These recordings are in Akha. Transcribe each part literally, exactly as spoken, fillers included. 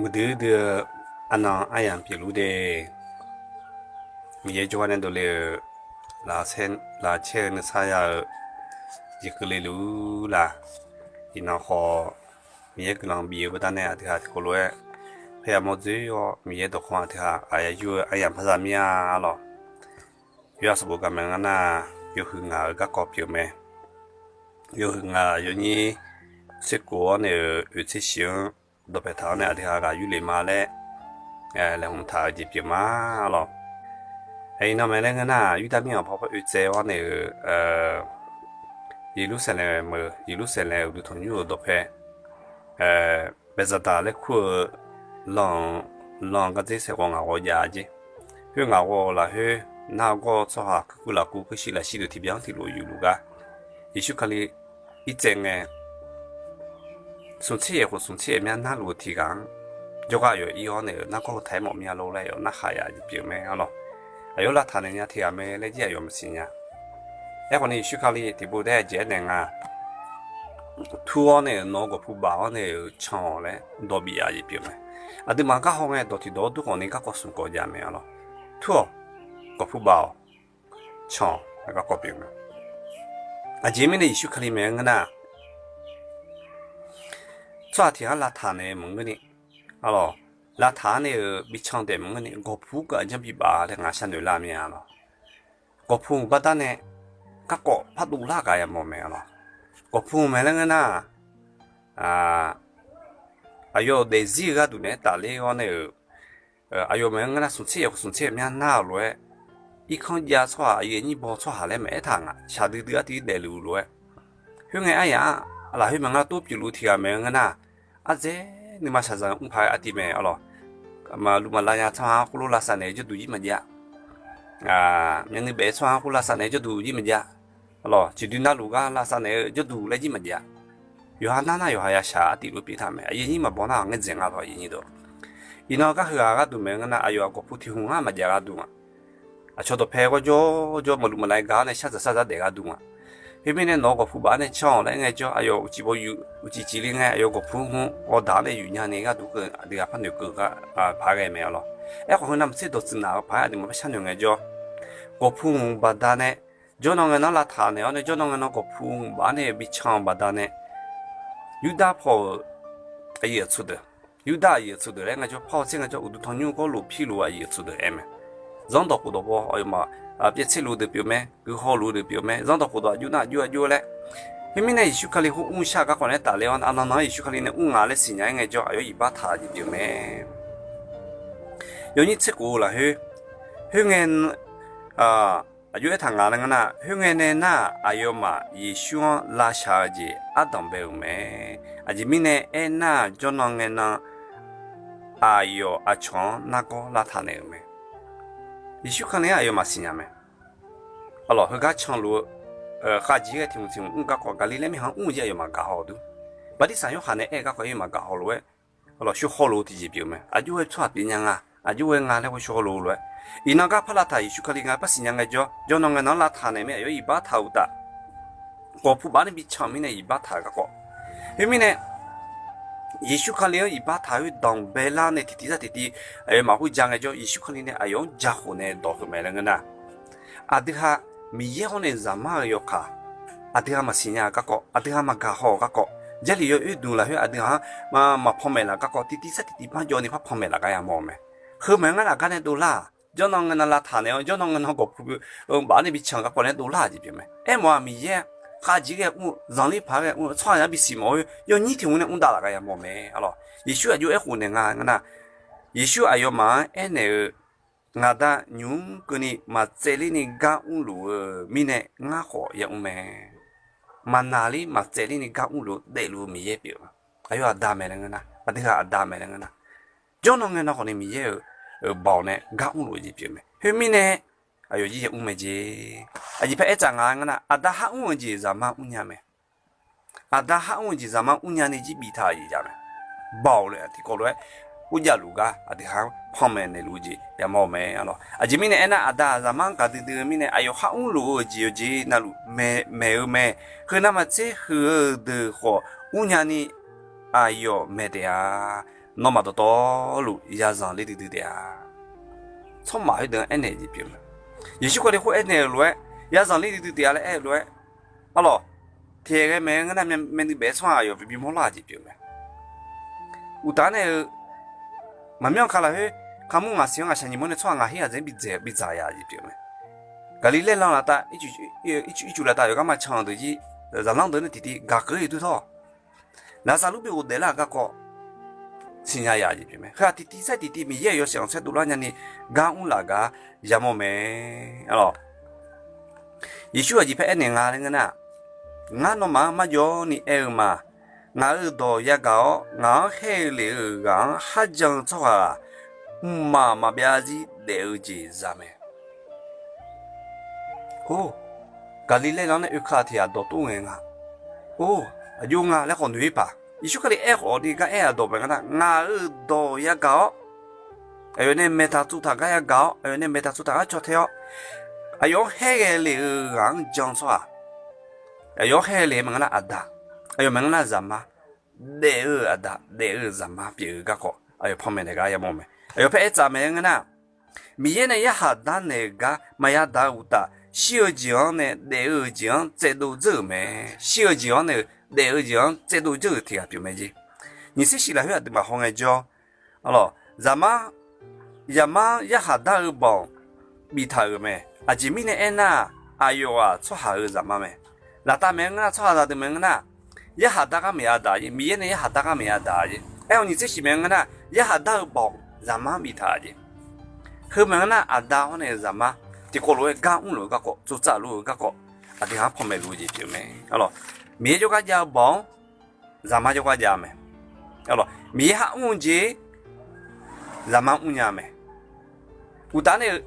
Uqduq dui-eu arnan aryamq pyeufluf de, Miqyaer jawrgar nae dovle-eu laqcaer-eu nuisar ya-eu jeq keuvle luf-ur la? Iqnan khawf, Miqyaer guiqlanq bif-eu baqdanae aqdui ha tiqkawv lof-aer parya mawr dzoer-awr, Miqyaer dawqkawq aqdui ha aqyawf yur-eu aryamq par za mir-a lawq. Yawqha sanqbof gaq maeq ngar nar, yawhuiq ngaq-euq garkawv pyeuf mae. Yawhuiq ngaq yawnyir tserkhof-awr nae-euq oeq tser shiq-anr dawqpae taq-awr nae aqdui ha ghaq yurlef ma laer laeqhmq taq-eu jeq pyeuf ma lawq. Iqnan mae laer ngeur nar, Yurdav mir-anr paw par oe tsaev-awr nae-euq Yeqlursaqlaeq meuq, Yeqlursaqlaeq uqduq tanqnymr-euq dawqpae Baeqzaqdaq laer kur-eu lan, lan gardzer saeqghawv ngaq ghawv jav-a jeq. Khoer ngaq ghawv-eu lafkhoer nargawr-eu tsawrhaq kuirkuir lafkuv kuirshir lafshir deuq tiqbyan tiqlof yufluf gar, Yeqsur Kali irtsaev ngae, smqtser yaef khof smqtser yaef myanrnar luf-eu tiq ghaq-anr jawrgar aqyawf ir-awr nae-euq nargawr heu taq-aer mawf mir-a lor laer aqyawf narhaq yaf jeq pyeuf mae-a lawq. Aqyawf lavtaq naeq nya tiq ghaq mae laer jir aqyawf maqsiq nya. Aerkhawf ni Yeqsur Kali tiqpov daer-eu jeq aernaeq nga, tur-awr nae-euq nawq-eu gawq pu baf-awr nae-euq can-awq laer dawq bif-a jeq pyeuf mae. Aqduimaf gar haw ngae dawq tiqdawq-awr dur khawf ni garkawv smq kawv jav mae-a lawq. Tur-awq, gawq pu baf-awq, can-awq laer garkawv pyeuf mae. Aqjeq mirnae Yeqsur Kali mae-aer ngeur nar, tsawrhaq tiq ghaq-anr lavtaq naeq-eu maqngeur ni, a lawq, lavtaq-anr nae-euq bi can daef maqngeur ni, gawq pu-anr keuv aqjanr bibaf laer ngaq sharnoeq lar mir-a lawq. Gawq pu-euq baqdanae garkawv pardov lar ghaq yamawr mae-a lawq. Gawq pu-euq mae laer ngeur nar, aqyawf-euq daefzir-eu gharduq naeq-aer tafler-awr nae-euq, aqyawf mae-aer ngeur nar, smqtser yaef khof smqtser myanrnar-euq lof-aer, irkanr jav tsawrhaq, aqyuif aqnyir baw tsawrhaq laer maqaer taq ngaq, shaqdui dui artiv daefluf-eu lof-aer. Khoerngae aryaq-anr lafkhoer maqngeur lar tov pyeufluf tiq ghaq mae-aer ngeur nar, ardzaeq nuima shaqzanq mr paq-aer artiv mae-a lawq. Maqluv maqlav nya tsawrhaq-anr khoerlof lavsav naeq-eu jawrduq jir maqjav. Myavnuiv baef-eu tsawrhaq-anr khoer lavsav naeq-eu jawrduq jir maqjav. A lawq, ciqdui narluf gar lavsav naeq-eu jawrduq laer jir maqjav. Yawqha nar nar yawqha yashaq artiv lof pyeuf taq mae. Aqyuif aqnyir maqbaw nar-aq ngaer dzaeq nga lawq, aqyuif aqnyir deuq. Iqnan garheu ghaq gharduq mae-aer ngeur nar, aqyawf-aq gawq pu tiq hmq ngar maqjav gharduq nga. Aqcawq dawqpae ghawrjawr jawr maqluv maqlav gar-awr nae shar dzaq shar dzaq daef gharduq nga. Khoermirnae nawq-eu gawq pu baf-awr nae can-awq laer ngaejawr, aqyawf uqcif baw yuf, uqcif cifle ngae aqyawf gawq pu hmq-awr daq-awr nae yuf nya ni gharduq keuv aqdui ghaq par noeqkeuv paq-aer ghae mae-a lawq. Aerkhawf heu navmaqtser dawqtsuif naq-eu paq-aer aqduimaf par sharnoeq ngaejawr, gawq pu hmq baqdanae jawrnan ngae nan lavtaq naeq-awr nae jawrnan ngae nan gawq pu hmq baf-awr nae bi can-eu baqdanae, Yurdav paw-euq aqyuif aqtsu deuq, Yurdav aqyuif aqtsu deuq laer ngaejawr, par-awr tser ngaejawr uqduq tanqnymr gawrlof pirluf-eu aqyuif aqtsu deuq aer mae. Zanrdawq khofdawq baw aqyawfmaf pyaev tser luf deuq pyeuf mae, guihaw luf deuq pyeuf mae, zanrdawq khofdawq aqjox nar aqjox aqjox laer. Khoermirnae Yeqsur Kali khoer mr shar garkawv naeq-aer tafler-awr, arnan nan-anr Yeqsur Kali nae mr nga laer siqnya-aer ngaejawr, aqyawf iqbax taq jeq pyeuf mae. Yawnyir tser khof-eu lafkhoer, khoerngae, aqjox aertaq nga laer ngeur nar, khoerngae nae nar-aq, aqyawfmaf Yeqsur-anr lavshaq-eu jeq ardanq bae-euq mae. Aqjeq mirnae aernar-aq, jawrnan ngae nan aqyawf aqcawq-anr nargawr lavtaq naeq-euq mae. Yeqsur Kali-anr aqyawfmaf siqnya mae. Arlawq, heugar canluf-eu khavjeq ghae tiq hmq tiq hmq mr garkawv, Gaqliqlaer mirkhanq-anr mr-eu jeq aqyawfmaf gaqhaw-eu dur. Bartirsaq Yorhaq nae aer-eu garkawv aqyawfmaf gaqhaw lof-aer, arlawq, sharhaw lof-eu tiqjeq pyeuf mae. Aqjox ghae tsawrhaq pyeuf nya nga, aqjox ghae nga laer ghae sharhaw lof-eu lof-aer, iqnan gar par lavtaq Yeqsur Kali nga par siqnya ngaejawr, jawrnan ngae nan lavtaq naeq mae, aqyawf iqbax taq-euq uqtaf, gawq pu baf-awr nae bi can-eu mirnae iqbax taq-eu garkawv. Khoermirnae, Yeqsur Kali-anr iqbax taq-eu danqbae lar nae tiqtiv sar tiqtiv aqyawfmaf khoer ja ngaejawr, Yeqsur Kali nae aqyawf-anr ja khof nae dawq heu mae laer ngeur nar, aqdui ha Miqyaer hawr nae zaqmar-eu yawkaq, aqdui ha maqsiq nya-eu garkawv, aqdui ha maqgaq haw-euq garkawv, Jarlif yawoer dmq lafkhoer aqdui ha-anr maqpanmaeq laf garkawv, tiqtiv sar tiqtiv marjawv ni par panmaeq laf gar yamawr-eu mae. Heu maqaer ngar laf gar nae dovlar-aq, jawrnan ngae nan lavtaq naeq-awr, jawrnan ngae nan gawq pu baf-awr nae bi can-eu garkawv nae dovlar-aq jeq pyeuf mae. Aermawf-aq, Miqyaer khavjeq ghae mr-eu, zanqler paq-aer ghae mr-eu, tsawrhaq yar bisiq mawf-eu yawnyir tiq hmq nae mr davlaf gar yamawr mae. Arlawq, Yeqsur aqjox aerkhof naeq nga ngeur nar, Yeqsur aqyawfmaf-anr aernaeq-eu, Ngaq Da nymq mr keuvni maqtsaevler ni gar mrluf-eu mirnae ngar khawf yamr mae. Maqnaqler maqtsaevler ni gar mrluf-eu daefluf-eu Miqyaer pyeuf-eu. Aqyawf Aqda mae laer ngeur nar, aqdui ha Aqda mae laer ngeur nar, jawrnan ngae nan khawf ni Miqyaer-euq baoq nae gar mrluf-eu jeq pyeuf mae. Khoermirnae, aqyawf jir yamr mae jeq. Aqjeq par aertsaf nga ngeur nar, Aqda har mr-eu jeq zaqmar mrnya mae. Aqda har mr-eu jeq zaqmar mrnya ni jir biftaq-euq jeq jav mae. Baoq lof-aer tiqkawv lof-aer ur javluf gar aqdui ha-anr panmaeq naeqluf-eu jeq yamawr-eu mae. Arlawq, aqjeq mirnae aernar, Aqda zaqmar-anr gaqdui dui-eu mirnae aqyawf har mrluf-eu jeq yawqjeq navluf maeq-eu mae. Heu navmaqtser huiq-eu deuq khawf mrnya ni aqyawf maeq taef-a. nawmaf dawqtawvluf yazanq ler duidui taef-a. Tsawrmaf khoerdeuq-anr aernaeq jeq pyeuf mae. Yeqsur Kali khoer aernaeq-euq lof-aer, yazanq ler duidui taef-a laer aer-eu lof-aer, arlawq, tiqghae ghae maeq-aer ngeur nar, myavnuiv baef-aer tsawrhaq aqyawf bibymawr lar-aq jeq pyeuf mae. Uqtaf nae-eu maqmyanr ka lafkhoer, kamur ngaq siq-anr ngaq shaqnyiq mawr nae tsawrhaq ngaq her ghaq dzaeq-anr bi dzaeq bi dzaq ya jeq pyeuf mae. Gaqliqlaer lan laftav, ircuf laftav yawqgar ma can-eu deuq jir, zaqlanr deuq nae tiqtiv gaq keuv-ir dur tawr, Laqzaqlur bi ghofdaef lar-euq garkawv siqnya ya jeq pyeuf mae. Heu-aq tiqtiv sair tiqtiv Miqyaer-euq yawshaef khanqsaer dovlar nyani gar mrlaf gar yamawr mae. Arlawq, Yeqsur aqjeq paer aernaeq nga laer ngeur nar, ngar nawmaf-anr marjawv-awr ni aer-eu ma. Ngaq-euq dawq yagaq-awr ngaq-anr khaer-eu lef-euq ghaq-anr kharjan-eu tsawrhaq-aq, mqmaq maqbyav zir daef-eu jeq za mae. Or, Gaqliqlaer lan nae oeka tiq ghaq dawqtawv ngae nga. Or, aqjox nga laer khawf noeq-ir paq. Yeqsur Kali aer khawf ni gar aer-aq dawq mae ngeur nar, ngaq-euq dawq yagaq-awr, aqyawf nae maeqtaq tsovtaq gar yagaq-awr, aqyawf nae maeqtaq tsovtaq gar caw tae-awr, aqyawf-anr khaerghae lef-euq ghaq-anr jan-eu tsawrhaq, aqyawf-anr khaerghae lef-eu mae ngeur nar aqda, aqyawf mae ngeur nar zaqmar, daef-eu aqda daef-eu zaqmar pyeuf-eu garkawv aqyawf panmaeq naeq gar yamawr mae. Aqyawf paer aer tsaf mae ngeur nar, Miqyaer nae yarkhaq darnaeq-euq gar maqya daq-eu uqtaf, shir-eu jeq-anr nae daef-eu jeq-anr tsaevdov dzeur-euq mae. Shir-eu jeq-anr nae daef-eu jeq-anr tsaevdov dzeur-euq tiq ghaq pyeuf mae jeq. Nyiq tser shif lafkhoer aqduimaf hawngae jawr, arlawq, zaqmar, zaqmar yarkhaq dar-eu bawq biftaq-euq mae. Aqjeq mirnae aernar-aq, aqyawf-aq tsawrhaq-euq zaqmar mae. Laftav maeq-aer ngeur nar, tsawrhaqzaq deuq maeq-aer ngeur nar, yarkhaq dar gar maqya daq jeq, Miqyaer nae yarkhaq dar gar maqya daq jeq. Aer-awr nyiq tser shif maeq-aer ngeur nar, yarkhaq dar-eu bawq zaqmar biftaq jeq. Heu maeq-aer ngeur nar, aqda hawr nae-euq zaqmar tiqkawv lof-aer gar mrluf-eu garkawv, tsovtsav luf-eu garkawv, aqdui ghaq-anr panmaeq luf-eu jeq pyeuf mae. Arlawq, Miqyaer jawrgar jav-eu bawq-anr zaqmar jawrgar jav mae. Arlawq, Miqyaer khar mr-eu jeq zaqmar mrnya mae. Uqtaf nae-eu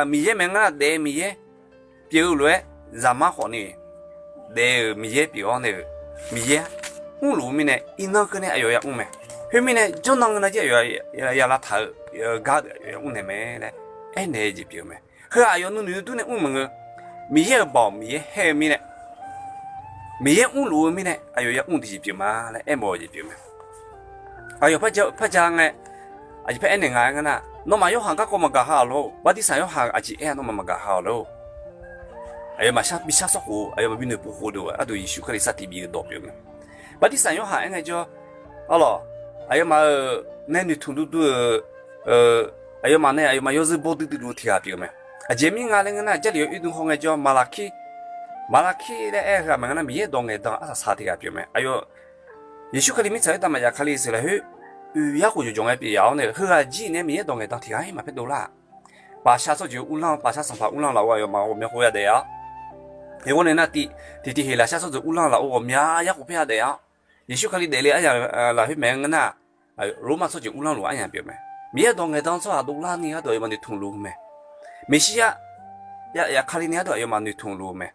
Miqyaer maeq-aer ngeur nar, daef-eu Miqyaer pyeuf-eu lof-aer zaqmar khawf ni daef-euq Miqyaer pyeuf-awr nae-euq Miqyaer mrluf-eu mirnae, iqnan keuvni aqyawf yamr mae. Khoermirnae, jawrnan ngeur nar jir aqyawf ya lavtaq-eu gar aqyawf yamr naeq mae laer aernaeq-eu jeq pyeuf-eu mae. Heu-aq aqyawf nuinoeq dur nae mr maqngeur. Miqyaer-euq bawq Miqyaer haer-eu mirnae, Miqyaer mrluf-eu mirnae aqyawf yamr-eu jeq pyeuf ma laer aermawf-eu jeq pyeuf mae. Aqyawf parja ngae, aqjeq paer aernaeq nga-aer ngeur nar, nawmaf yawrhaq garkawv maqgaq ha-awq lor. Bartirsaq yawrhaq aqjeq aer-a nawmaf maqgaq ha-awq lor. Aqyawfmaf bishar sawr khof, aqyawfmaf binoeq pov khof deuq gharduq Yeqsur Kali sar tiq bif-eu dawq pyeuf mae. Bartirsaq yawrhaq aer ngae jawr, arlawq, aqyawfmaf-euq nae noeqtmq duidui-eu, aqyawfmaf nae aqyawfmaf yawzeu baw duidui luf-eu tiq ghaq pyeuf mae. Aqjeq mir nga laer ngeur nar, Jarlif yawoer dm hawngae jawr, Maqlaqkir, Maqlaqkir laer aer-eu heu-aq maeq ngeur nar, Miqyaer dawq ngaeqdan arsaq saq tiq ghaq pyeuf mae. Aqyawf Yeqsur Kali mirtsaq khoertav maqjav Kali seuq lafkhoer, oeq yarkhof jawqjawq ngae pyeuf yaf-awr nae-eu, heughaq jir nae Miqyaer dawq ngaeqdan tiq ghaq-ir maqpar dovlar-aq. Paqshar tsawrjeuq uvlanr, paqshar sanqpaq uvlanr lafov aqyawfmaf ghawqmya khof yadaef-a. Heqghae nae nar tiv, tiqtiv heqlaqshar tsawrjeuq uvlanr lafov ghawqmya yarkhof paer yadaef-a. Yeqsur Kali daefle aryamq lafkhoer maeq ngeur nar, Lormav tsawrjeuq uvlanr luf-eu aryamq pyeuf mae. Miqyaer dawq ngaeqdan tsawrhaq dovlar ni gharduq aqyawfmaf noeqtmq luf-eu mae. Meqsirya, ya Kali ni gharduq aqyawfmaf noeqtmq luf-eu mae.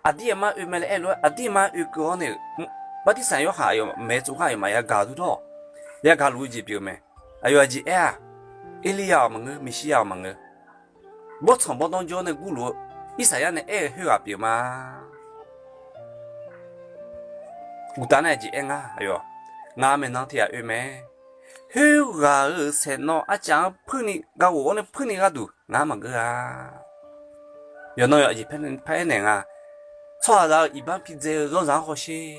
Aqdir aqmar oe mae laer aer lof-aer, aqdir aqmar oekeuv-awr nae-euq, Bartirsaq yawrhaq aqyawf maeq tsov gar aqyawfmaf yagaq dur dawr, yagaq luf-eu jeq pyeuf mae. Aqyawf aqjeq aer-aq, Erlirya-awq maqngeur, Meqsirya-awq maqngeur. Bawrtsanq bawrdanr jawr nae gurluf-eu, Irsaqyar nae aer-eu khoerghaq pyeuf ma. Uqtaf nae aqjeq aer ngar, aqyawf, ngaq maeqnan tiq ghaq oe mae. Khoerghaq-euq saeqnawv arcav-anr puirni, gaghof-awr nae puirni gharduq ngar maqgeur-a. Yawqnan yawq aqjeq paer aernaeq nga. Tsawrhaqzaq-euq iqbax pidzae-eu zanrzaq-anr hawsher.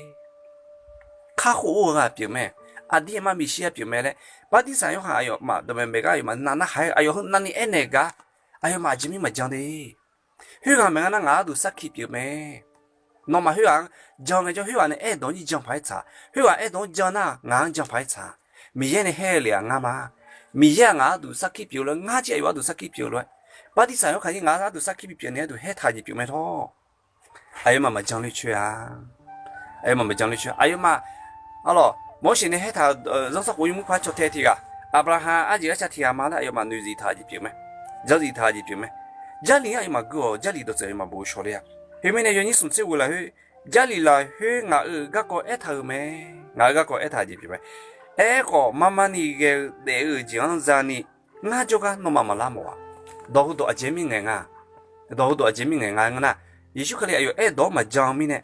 Kakhof-eu ghaq pyeuf mae. Aqdir aqmar Meqsirya pyeuf mae laer, Bartirsaq yawrhaq aqyawfmaf dawqmaeq maeq gar aqyawfmaf navnar haq-aer aqyawf heu navni aernaeq gar, aqyawfmaf aqjeq mir maqjan de. Khoerghaq maeq ngar nar ngaq gharduq sarkir pyeuf mae. Nawmaf khoerghaq-anr jan ngaejawr, khoerghaq nae aerdawq-anr jan paq-aer tsaq. Khoerghaq aerdawq-anr jan nar, ngaq-anr jan paq-aer tsaq. Miqyaer nae haer-eu lef-aq ngar ma. Miqyaer-aq ngaq gharduq sarkir pyeuf lof-aer, ngar jir aqyawf gharduq sarkir pyeuf lof-aer, Bartirsaq yawrhaq jir ngaq gharduq sarkir bipyeuf naeq gharduq haer taq-eu jeq pyeuf mae tawr. Aqyawfmaf maqjan le coer-a. Aqyawfmaf maqjan le coer. Aqyawfmaf, arlawq, Morseq nae haer taq-euq zanrsanrkhof yawmuiq par caw tae tiq ghaq, Aqbyaqhaq arjeq gharca tiq ghaq ma laer aqyawfmaf noeqzif taq-eu jeq pyeuf mae. Janzif taq-eu jeq pyeuf mae. Jarlif-anr aqyawfmaf geur-awq, Jarlif dawqtsuif aqyawfmaf bof shawr ler-a. Khoermirnae yawnyir smq tser ghoe lafkhoer, Jarlif lafkhoer ngaq-euq garkawv aertaq-euq mae. Ngaq-euq garkawv aertaq-eu jeq pyeuf mae. Aerkhawf, marmarni ghae-eu daef-eu jeq-anr zani, ngar jawrgar nawmaf maqlar mawf-a. Dawq heudawq aqjeq mirngaeq nga. Dawq heudawq aqjeq mirngaeq nga ngeur nar, Yeqsur Kali aqyawf aerdawq-anr maqjan-eu mirnae,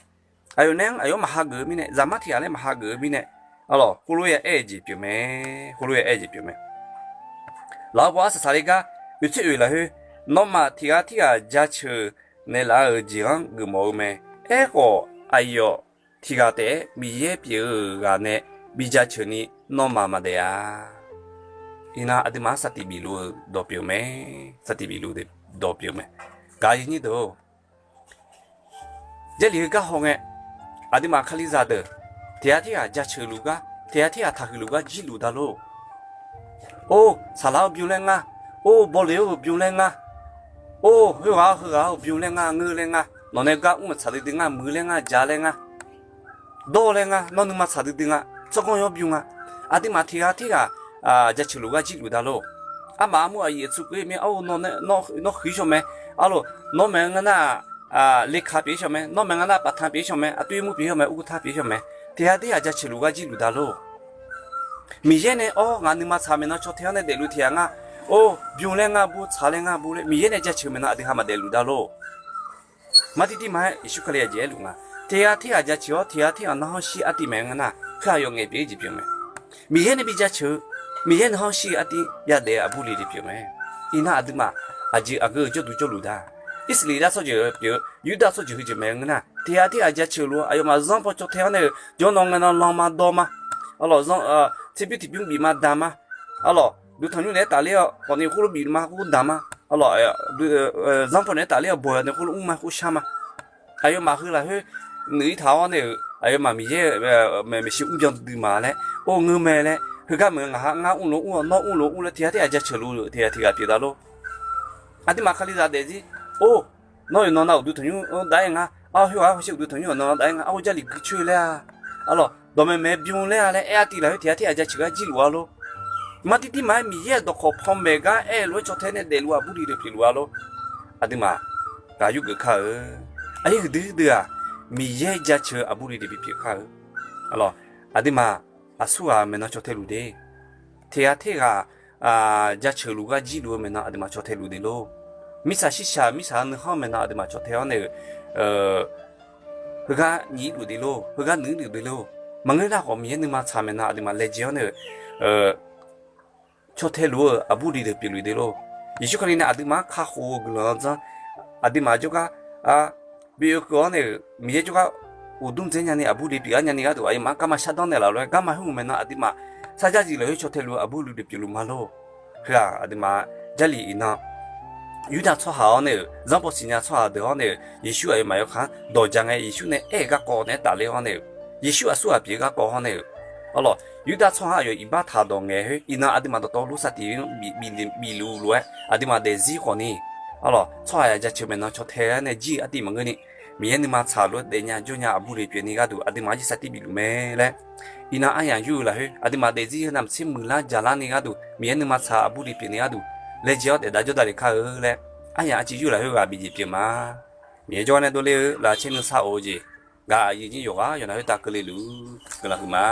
aqyawf nae-anr aqyawf-anr maqhageuf-eu mirnae, zaqmar tiq ghaq laer maqhageuf-eu mirnae, Arlawq, khoerlof-aer ya aer-eu jeq pyeufmae. Khoerlof-aer ya aer-eu jeq pyeufmae. Lafkhoer baw arsaq saqler gar oeqtsoer oeq lafkhoer, nawmaf tiq ghaq tirghaq jaceuq naeqlaf-euq jeq-anr geufmawf-eu mae. Aerkhawf, aqyawf tiq ghaq taef-aer Miqyaer pyeuf-eu ghaq nae bi jaceuq ni nawmaf maqdaef-a. Iqnan aqduimaf-anr sar tiq bifluf-eu dawq pyeufmae. Sar tiq bifluf dawq pyeufmae. Gaq-eu nyir deuq-or, Jarlif heugar hawngae, aqduimaf Kalizaq deuq tiq ghaq tirghaq jaceuq luf gar, tiq ghaq tirghaq taqhuiq luf gar jirluf da lor. Or, saqlaq-awr bym laer ngar. Or, bawleq-awr-euq bym laer ngar. Or, khoerghaq-awr heughaq-awr bym laer ngar, ngeur laer ngar. Nawq nae gar mr-euq tsaq duidui ngar, muiq laer ngar, ja laer ngar, dawr laer ngar, nawr nuima tsaq duidui nga, tsawrganr yawr bym nga. Aqduimaf tiq ghaq tirghaq jaceuq luf gar jirluf da lor. Armaf armur aqyuif aqtsu keuv-ir mir-a, nawr huiq-ir shawr mae. Arlawq, nawr maeq-eu ngar nar-aq, lekaq pyeuf-ir shawr mae, nawr maeq ngar nar-aq, paftan pyeuf-ir shawr mae, aqtoer mur pyeuf-ir shawr mae, urtav pyeuf-ir shawr mae. Tiq ghaq tirghaq jaceuq luf gar jirluf da lor. Miqyaer nae, Awr, ngaq nuima tsaq maeqnan caw tae-awr nae daefluf tiq ghaq nga. Or, bym laer ngar bur, tsaq laer ngar bur laer Miqyaer nae jaceuq maeqnan aqdui ha maqdaefluf da lor. Mar tiqtiv ma-aer Yeqsur Kali aqjeq aerluf nga. Tiq ghaq tirghaq jaceuq-awr tiq ghaq tirghaq narhawr shir artiv maeq-eu nga nar, khoer aqyawf ngaeq pyeuf-ir jeq pyeuf mae. Miqyaer nae bi jaceuq-eu, Miqyaer narhawr shir-eu artiv yadaef-eu aqbur le deuq pyeuf mae. Iqnan aqduimaf aqjeq aqgeu-eu jawrduq jawrluf da. Irsaqleqlav tsawrjeuq pyeuf-eu, Yurdav tsawrjeuq heujeuq maeq-eu nga nar, tiq ghaq tirghaq jaceuq luf-awr aqyawfmaf zanrbaw caw tae-awr nae-euq jawrnan ngae nan lanma dawr ma. Arlawq, tserbymr tiqbymr bif ma daq ma. Arlawq, duq tanqnymr naeq-aer tafler-awr khawf ni khoerlof bif ma khoer daq ma. Arlawq, zanrbaw naeq-aer tafler-awr bawq-eu nae khoerlof mr ma khoer shar ma. Aqyawfmaf heu lafkhoer nuif-ir taq-awr nae-euq aqyawfmaf Miqyaer-euq maeqshi mrbyan duidui ma laer, or, ngeur mae laer, heugar meuq ngaq ha ngar mrlof mr-awr nawr mrlof mr laer tiq ghaq tirghaq jaceuq luf-eu tiq ghaq tiq ghaq pyeuf da lor. Aqduimaf Kalizaq daefzir, or, nawr-euq nawq nav uqduq tanqnymr-anr dav-aer nga. Ar, khoerghaq-anr hawsher uqduq tanqnymr-anr nawq nav dav-aer nga. Ar, hawr Jarlif guicoer laer-a. Arlawq, dawqmaeq maeq bym laer-a laer aer-a tiv lafkhoer tiq ghaq tirghaq jaceuq gar jirluf-a lor. Mar tiqtiv ma-aer Miqyaer-euq dawqkawq panmaeq gar aer-eu lof-aer caw tae nae daefluf aqbur le deuq pyeufluf-a lor. Aqduimaf ghaq yur geuf kar-eu. Aqyuif huiqdui huiqdui-aq, Miqyaer jaceuq-eu aqbur le deuq pyeuf kar-eu. Arlawq, aqduimaf aqsurghaq maeqnan caw tae luf de. Tiq ghaq tirghaq jaceuq luf gar jirluf-eu maeqnan aqduimaf caw tae luf de lor. Mirtsaq shirshaq mirtsaq-eu nuikhanr maeqnan aqduimaf caw tae-awr nae-euq heugar nyiq-ir luf de lor, heugar nuiq-ir luf de lor. Maqngeur nar khawf Miqyaer nuima tsaq maeqnan aqduimaf laejae-awr nae-euq caw tae luf-eu aqbur le deuq pyeufluf de lor. Yeqsur Kali nae aqduimaf-anr kakhof-eu guiqlanq-anr janr, aqduimaf jawrgar bi oekeuv-awr nae-euq Miqyaer jawrgar uqdmr dzaer nyani aqbur le pyeuf-ir nyani gharduq aqyawfmaf-anr garma shardanr naeqlaf lof-aer garma hmq maeqnan aqduimaf sarjax jeq lafkhoer caw tae luf-eu aqbur le deuq pyeufluf ma lor. Heu-aq aqduimaf Jarlif iqnan Yurdav tsawrhaq-awr nae-euq zanrbaw siqnya tsawrhaq deuq-awr nae-euq Yeqsur aqyawfmaf yawkaq-anr dawq ja ngae Yeqsur nae aer-eu garkawv naeq-aer tafler-awr nae-euq Yeqsur aqsurghaq pyeuf-eu garkawv-awr nae-euq Arlawq, Yurdav tsawrhaq-anr aqyawf iqbax taq dawq ngaeq khoer iqnan aqduimaf dawqtawvluf sar tiq bifluf lof-aer aqduimaf daefzir khawf ni, arlawq, tsawrhaq yaq jaceuq maeqnan caw tae-aer nae jir-eu artiv maqngeur ni, Miqyaer nuima tsaq lof-aer daefnya jawrnya aqbur le pyeuf ni gharduq aqduimaf-anr jir sar tiq bifluf mae laer, iqnan aryamq yur-eu lafkhoer aqduimaf daefzir heu navmaqtser muiqlar jaqlar ni gharduq Miqyaer nuima tsaq aqbur le pyeuf ni gharduq laejae-awr daef dav jawr dav le kar-eu laer, aryamq arciv yur lafkhoer ghaq bif jeq pyeuf ma. Miqyaer jawrgar nae dovle-eu lafcaer nuisar of-eu jeq, gaq aqyuif nyir yawqghaq yawqnan khoertav keuvle luf-ur guiqlanq huiqma.